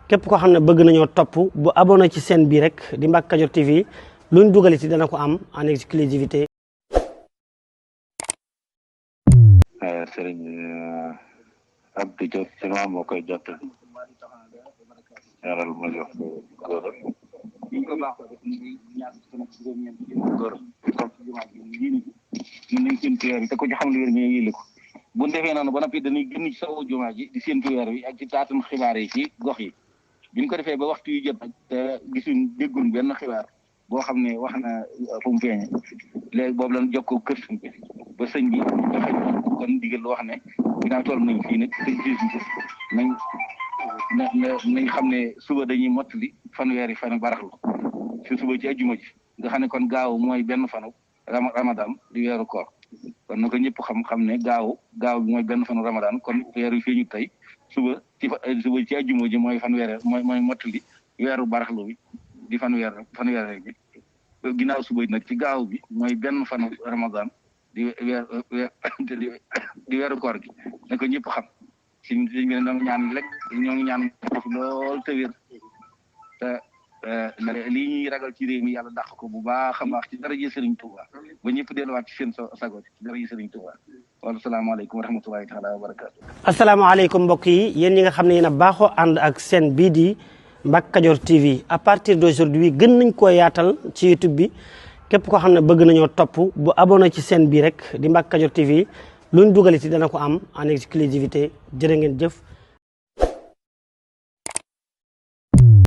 képp koo xam ne bëgg nañoo topp bu abonné ci chaîne bii rek di Mbacke Kadior TV luñ dugal ci dana ko am en exclusivité. Sëriñ Abdou Diop ci ma moo koy jottali ñaaral ma jox góor mën nañ séntu weer bi te ko ci xam lu wér ñu yële ko bu ñu defee noonu ba noppi dañuy gën ci sawu jumaa ji di séntu weer bi ak ci taatum xibaar yi ci gox yi bi ñu ko defee ba waxtu yu jot te gisuñ dégguñ benn xibaar boo xam ne wax na fu mu feeñe léegi boobu lañ jokkoo kër sëñ bi ba sëñ bi dafa kon digal wax ne dinaa toll nañ fii nag sëñ bi nañ xam ne suba dañuy mottali fanweeri fan baraxlu si suba ci ajjuma ji nga xam ne kon gaaw mooy benn fanu ramadan di weeru koor kon na ko ñëpp xam ne gaaw bi mooy benn fanu ramadan kon weer wi feeñu tey suba ci ajjuma ji mooy fanweer mooy mottali weeru baraxlu bi di fanweer bi ginnaaw suba nag ci gaaw bi mooy benn fanu ramadan di weeru koor gi na ko ñëpp xam siñ bi ne ñoo ngi ñaan lekk ñoo ngi ñaan foofu lool te wér te lii ñuy ragal ci réew mi yàlla dàq ko bu baax a baax ci daraja Sëriñ Tuuba ba ñëpp delluwaat ci seen sago ci daraja Sëriñ Tuuba wala salaamaaleykum wa rahmatullahi taala wa barakaatu. asalaamaaleykum mbokk yi yéen ñi nga xam ne yéen a baaxoo ànd ak seen bii di Mbacke Kadior TV à partir d'aujourd'hui gën nañ koo yaatal ci YouTube bi képp koo xam ne bëgg nañoo topp bu abonné ci chaîne bii rek di Mbacke Kadior TV luñ dugal ci dana ko am en exclusivité jërë ngeen jëf.